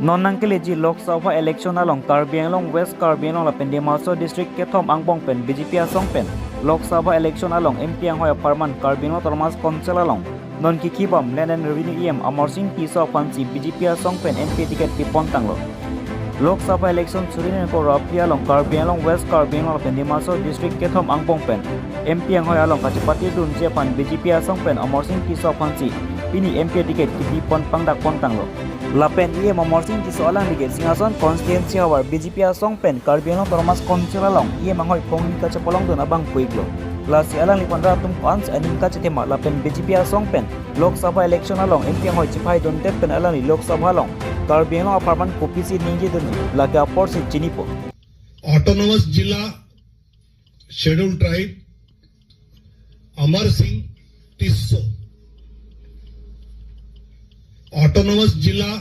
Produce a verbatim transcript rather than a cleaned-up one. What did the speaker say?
Non nangkeleji Lok Sabha election along Karbi Anglong West, Karbi Anglong lapen Dima Hasao district kethom angbong pen B J P asong pen Lok Sabha election along M P anghoi apharman Karbi Anglong Autonomous Council along non kikibam Land and Revenue E M Amarsing Tisso aphansi B J P asong pen M P ticket pipon tanglo. Lok Sabha election suri ingkoi ra phli along Karbi Anglong West, Karbi Anglong lapen Dima Hasao district kethom angbong pen M P anghoi along kachepatedunji aphan B J P asong pen Amarsing Tisso aphansi pini M P ticket kipipon pangdakpon tanglo. Lapen E M Amarsing Tisso alangli ke Singhason constituency havar B J P asong pen Karbi Anglong Autonomous Council along E M anghoi phongni kachepalongdun abang pu-iklo. Lasi alangliphan rat atum ko-ansi aning kachethema lapen B J P asong pen Lok Sabha election along M P anghoi chephaidundet pen alangli Lok Sabha along Karbi Anglong apharman kopisi ningjedunji lake aporsi chinipo. Autonomous Jilla, Scheduled Tribe, Amarsing Tisso. Autonomous Jilla,